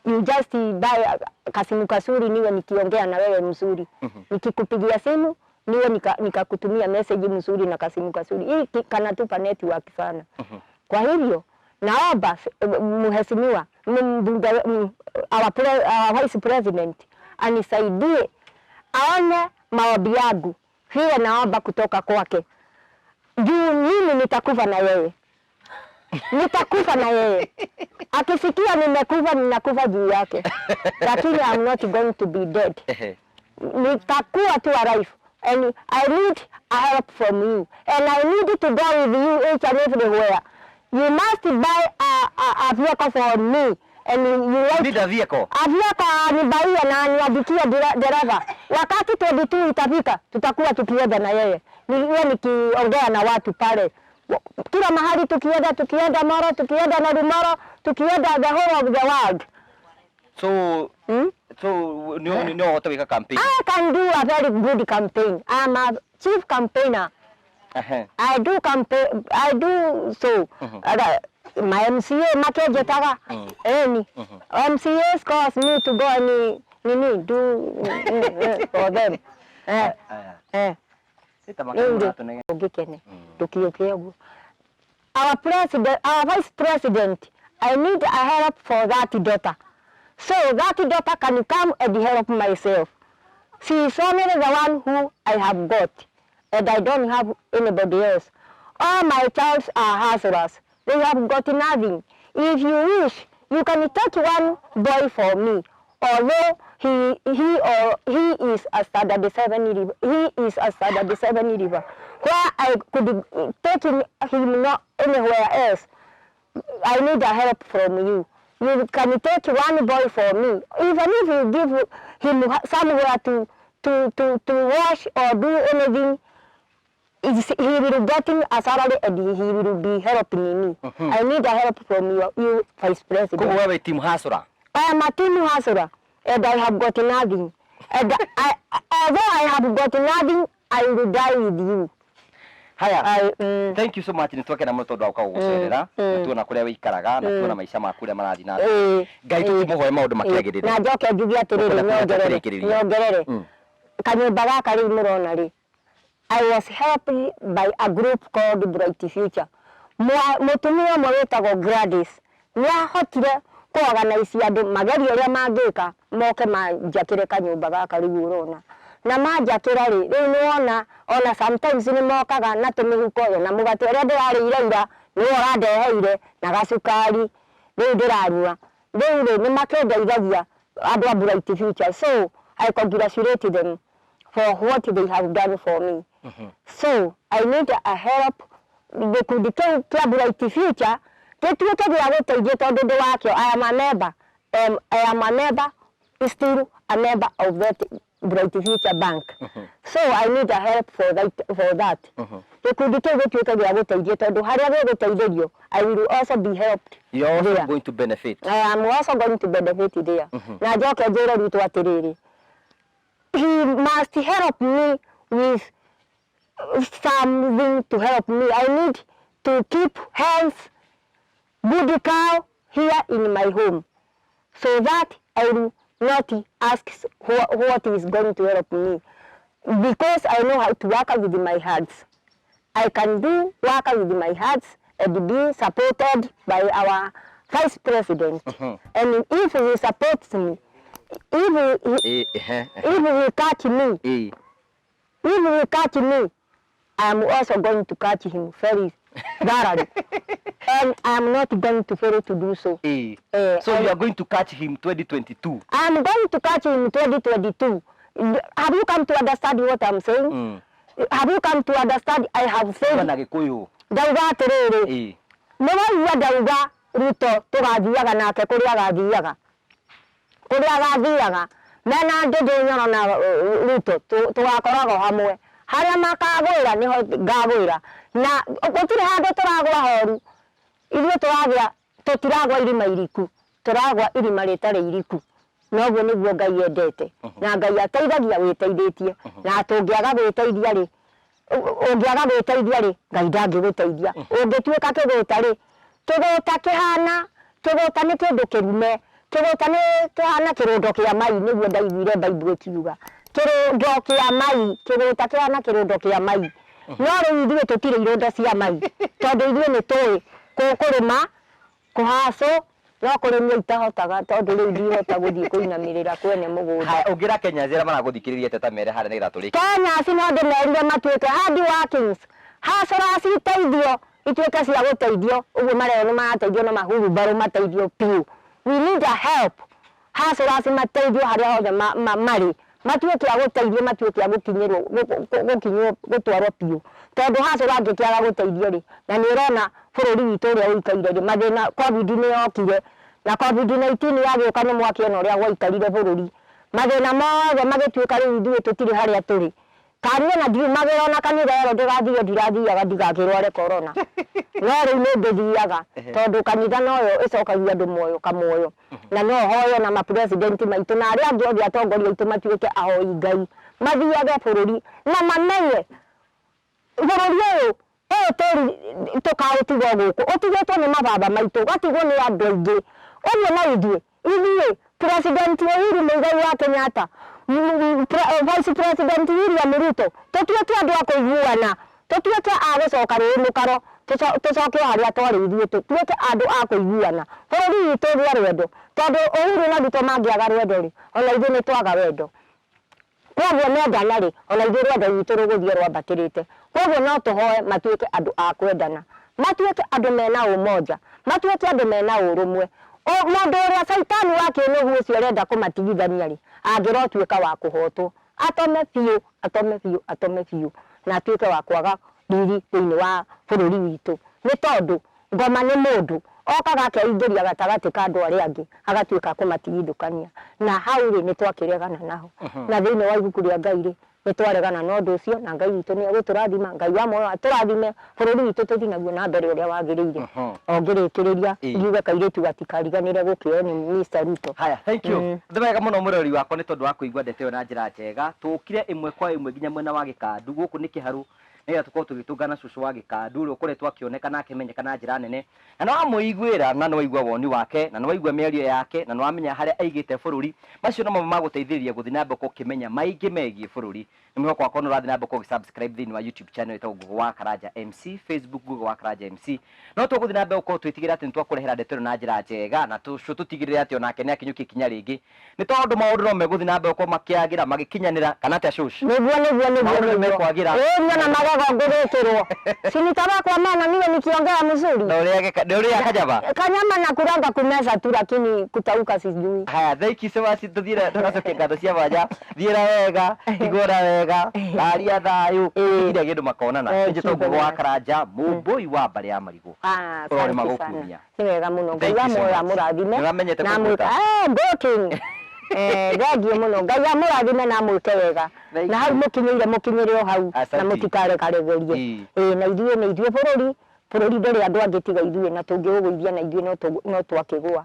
S2: You just buy kasimu kasuri niwe nikiongea na wewe mzuri. Nikikupigia simu niwe nikakutumia message mzuri na kasimu kasuri. Hii kanatupa network sana. Kwa hivyo naomba mheshimiwa mbunge, our vice president anisaidie aone maombi yangu, vile naomba kutoka kwake, juu mimi nitakufa na yeye, nitakufa na yeye. Akisikia nimekufa, ninakufa juu yake, lakini I'm not going to be dead. Nitakuwa tu alive and I need a help from you and I need to go with you each and everywhere. You must buy a vehicle for me and you like
S1: Need a vehicle.
S2: A vehicle anibuyie na aniandikie dereva. Wakati 22 itafika, tutakuwa tukienda na yeye. Niwe nikiongea na watu pale kila mahali, tukienda tukienda Moro, tukienda Narumoro, tukienda the whole of the world.
S1: So So nĩ ũhote gwĩka campaign.
S2: I can do a very good campaign. I'm a chief campaigner. I do campaign. I do so. My MCA makenjetaga eni MCAs calls me to go and nini do for them.
S1: Aya.
S2: Eh.
S1: Ĩta
S2: Rĩu rĩ,
S1: makĩmũratũnege.
S2: ũngĩkene ndũkiũke ũguo. Our president, our vice president, I need a help for that daughter. So that daughter can come and help myself. She is only the one who I have got, and I don't have anybody else. All my child are hustlers. They have got nothing. If you wish, you can take one boy for me. Although he or he is a standard 7 leaver, he is a standard 7 leaver, where I could take him not anywhere else. I need a help from you. You can take one boy for me. Even if you give him somewhere to wash or do anything, he will getting a salary and he will be helping me. I need a help from you, Vice President.
S1: Koguo we wĩ team hustler.
S2: I am a team hustler and I have got nothing. And although I have got nothing, I will die with you.
S1: Haya.
S2: I
S1: Thank you so much, nĩ twakena mũno tondũ wa gũka gũgũcerera na tuona kũrĩa wĩikaraga na tuona maica maku ũrĩa marathiĩ na mbere. Ngai tũkĩmũhoe maũndũ makĩagĩrĩre.
S2: Na njoke njuge atĩrĩrĩ,
S1: Ũkwenda kuuga
S2: nyongerere
S1: atĩrĩkĩrĩria?
S2: Nyongerere kanyũmba gaka rĩu mũrona rĩ, I was helped by a group called Bright Future. Mũtumia ũmwe wĩtagwo Gladys nĩ ahotire kũorganize andũ magerie ũrĩa mangĩka moke manjakĩre kanyũmba gaka rĩu ũrona, na manjakĩra rĩ, rĩu nĩ wona ona sometimes nĩ mokaga na tũmĩhuko ĩyo na mũgate ũrĩa ndĩrarĩire ira nĩwe ũrandeheire na gacukari rĩu ndĩranyua rĩu rĩ, nĩ makĩndeithagia andũ a Bright Future, so I congratulate them for what they have done for me. So I need a help, gĩkundi kĩu kĩa Bright Future gĩtuĩke gĩa gũteithia tondũ ndĩ wakĩo. I am a member, I am a member, still a member of that Bright Future Bank, so I need a help for that gĩkundi kĩu gĩtuĩke gĩa gũteithia tondũ harĩa gĩgũteithĩrio, I will also be helped
S1: You're also
S2: there.
S1: Going to benefit.
S2: I am also going to benefit there. Na njoke njĩre Ruto atĩrĩrĩ, he must help me with something to help me. I need to keep hens, good cow here in my home so that I will not ask what is going to help me, because I know how to work with my hands. I can do work with my hands and be supported by our vice president. And if he supports me, if he, if he catch me, if he catch me, I am also going to catch him very thoroughly. And I am not going to fail to do so.
S1: So you are going to catch him 2022.
S2: I am going to catch him 2022. Have you come to understand what I'm saying? Have you come to understand I have said?
S1: Na Gĩkũyũ.
S2: Ndauga atĩrĩrĩ, nĩ waigua ndauga Ruto tũgathiaga nake kũrĩa agathiaga, kũrĩa agathiaga mena Ndĩndĩ Nyoro na Ruto, tũgakoragwo hamwe, harĩa makagwĩra nĩho ngagwĩra, na gũtirĩ handũ tũragwa horu. Ithuĩ tũragĩa tũtiragwa irima iriku, tũragwa irima rĩtarĩ iriku. Noguo nĩguo Ngai endete. Na Ngai ateithagia wĩteithĩtie. Na tũngĩaga gwĩteithia rĩ, ũngĩaga gwĩteithia rĩ, Ngai ndangĩgũteithia. Ũngĩtuĩka kĩgũta rĩ, kĩgũta kĩhana, kĩgũta nĩ kĩndũ kĩrume. Kĩgũta nĩ kĩhana kĩrũndo kĩa mai nĩguo ndaiguire Bible ĩkiuga. Kĩrũndo kĩa mai, kĩgũta kĩhana kĩrũndo kĩa mai. No rĩu ithuĩ tũtirĩ irũndo cia mai, tondũ ithuĩ nĩ tũĩ kũrĩma, kũhacũ, no kũrĩmia itahotaga tondũ rĩu ndihota gũthiĩ kũinamĩrĩra kwene mũgũnda.
S1: Haya, ũngĩra Kenyans arĩa maragũthikĩrĩria atĩa ta mere harĩa nĩgetha tũrĩkie?
S2: Kenyans no ndĩmerire matuĩke hard workings, hustlers iteithio, ituĩke cia gũteithio, ũguo marerwo nĩ marateithio na mahurumbarũ mateithio biũ. We need a help. Hustlers mateithio harĩa hothe marĩ, matuĩke a gũteithio, matuĩke a gũkinyĩrwo, gũkinywo, gũtwarwo biũ. Tondũ hustler angĩkĩaga gũteithio rĩ, na nĩ ũrona bũrũri witũ ũrĩa ũikaire rĩ, mathĩna, Covid nĩ yokire, na Covid 19 yagĩũka nĩ mwakĩona ũrĩa gwaikarire bũrũri. Mathĩna mothe magĩtuĩka rĩu ithuĩ tũtirĩ harĩa tũrĩ. Kaniĩ ona ndiumagĩra ona kanitha yerwo ndĩgathiĩ ndirathiaga ndigakĩrware corona. No rĩu nĩ ndĩthiaga tondũ kanitha noyo ĩcokagia andũ muoyo kamuoyo. Na no hoye ona ma president maitũ na arĩa angĩ othe atongoria aitũ matuĩke ahoi Ngai. Mathiage bũrũri na mamenye bũrũri ũyũ Ũyũ tĩri tũkaũtiga o gũkũ, ũtigĩtwo nĩ mababa maitũ, ũgatigwo nĩ andũ aingĩ. Ũguo na ithuĩ, ithuĩ, President Uhuru Muigai wa Kenyatta, Vice President William Ruto, tũtuĩke andũ a kũiguana, tũtuĩke a gũcoka rũĩ mũkaro, tũcoke o harĩa twarĩ ithuĩ, tũtuĩke andũ a kũiguana. Bũrũri witũ ũgĩe rwendo, tondũ Uhuru na Ruto mangĩaga rwendo-rĩ, ona ithuĩ nĩ twaga wendo. Kwoguo mendana-rĩ, o na ithuĩ rwendo rwitũ rũgũthiĩ rwambatĩrĩte. Kwoguo no tũhoe matuĩke andũ a kwendana, matuĩke andũ me na ũmoja, matuĩke andũ me na ũrũmwe. Mũndũ ũrĩa Caitani wa kĩnũhu ũcio ũrenda kũmatigithania-rĩ, angĩrotuĩka wa kũhootwo, atome biũ, atome biũ, atome biũ, na atuĩke wa kwaga riri thĩinĩ wa bũrũri witũ. Nĩ tondũ Ngoma nĩ mũndũ, okaga akeingĩria gatagatĩ ka andũ arĩa angĩ, agatuĩka a kũmatigithũkania. Na hau-rĩ, nĩ twakĩregana naho. Na thĩinĩ wa ibuku rĩa Ngai-rĩ, nĩ twaregana na ũndũ ũcio, na Ngai witũ nĩ egũtũrathima, Ngai wa muoyo atũrathime, bũrũri witũ tũthiĩ naguo na mbere ũrĩa wagĩrĩire. O ngĩrĩkĩrĩria, ngiuge kairĩtu gatikariganĩre gũkĩoywo nĩ Mister Ruto.
S1: Haya, thank you. Nĩ wega mũno mũrori wakwa nĩ tondũ wa kũigua ndeto ĩyo na njĩra njega. Tũkire ĩmwe kwa ĩmwe nginya mwena wa Gĩkandu. Gũkũ nĩ Kĩharũ nĩgetha tũkorwo tũgĩtũngana cũcũ wa Gĩkandu ũrĩa ũkoretwo akĩoneka na akĩmenyeka na njĩra nene. Na nĩwamũiguĩra na nĩwaigua woni wake na nĩwaigua mĩario yake na nĩwamenya harĩa aigĩte bũrũri. Macio nomo magũteithĩrĩria gũthiĩ na mbere ũkĩmenya maingĩ megiĩ bũrũri. Nĩ mwĩhoko wakwa nĩ ũrathiĩ na mbere gũkorwo ũgĩ subscribe thĩinĩ wa YouTube channel ĩtagwo Ngugi wa Karanja MC, Facebook Ngugi wa Karanja MC. No tũgũthiĩ na mbere gũkorwo twĩtigĩra atĩ nĩtwakũrehera ndeto ĩno na njĩra njega na tũcũ tũtigĩrĩre atĩ onake nĩakinyũkia ikinya rĩngĩ. Nĩ tondũ maũndũ no megũthiĩ na mbere gũkorwo makĩagĩra, magĩkinyanĩra, kana atĩa cũcũ?
S2: Nĩguo nĩguo nĩguo
S1: Maũndũ nĩ
S2: nĩguo.
S1: mekwagĩra.
S2: Ĩĩ na magego ngũgĩkĩrwo. Si nitabakwa meno niwe nikiongea mzuri.
S1: Na ũrĩaga kanyama?
S2: Kanyama na kulanga kumeza tu lakini kutauka sijui.
S1: Haya, thank you so much. Tũthiĩ tũgacokia ngatho cia mwanya. Thiĩra wega, tigũra wega, raria thayũ, gũtirĩ kĩndũ makonana.
S2: Thank you
S1: Njĩtwo Ngugi wa
S2: very much.
S1: Karanja, mũmbũi wa mbarĩ ya Marigũ.
S2: Ah,
S1: Ũrorĩ
S2: asante sana.
S1: magũkumia.
S2: Nĩ wega mũno. Ngai
S1: Thank
S2: wa
S1: you so
S2: muoyo
S1: much.
S2: amũrathime.
S1: Nĩũramenyete
S2: Na
S1: kũmbuta.
S2: amwĩke. Eh, Goking. Eh, thengiũ mũno. Ngai amũrathime na amwĩke wega.
S1: Thank
S2: Na hau
S1: you.
S2: mũkinyĩire mũkinyĩre o hau. Na
S1: Asante.
S2: mũtikarekaregerie.
S1: Ĩĩ.
S2: Ĩĩ, na ithuĩ nĩ ithuĩ bũrũri. Bũrũri ndũrĩ andũ angĩ tiga ithuĩ na tũngĩũgũithia na ithuĩ no twakĩgũa.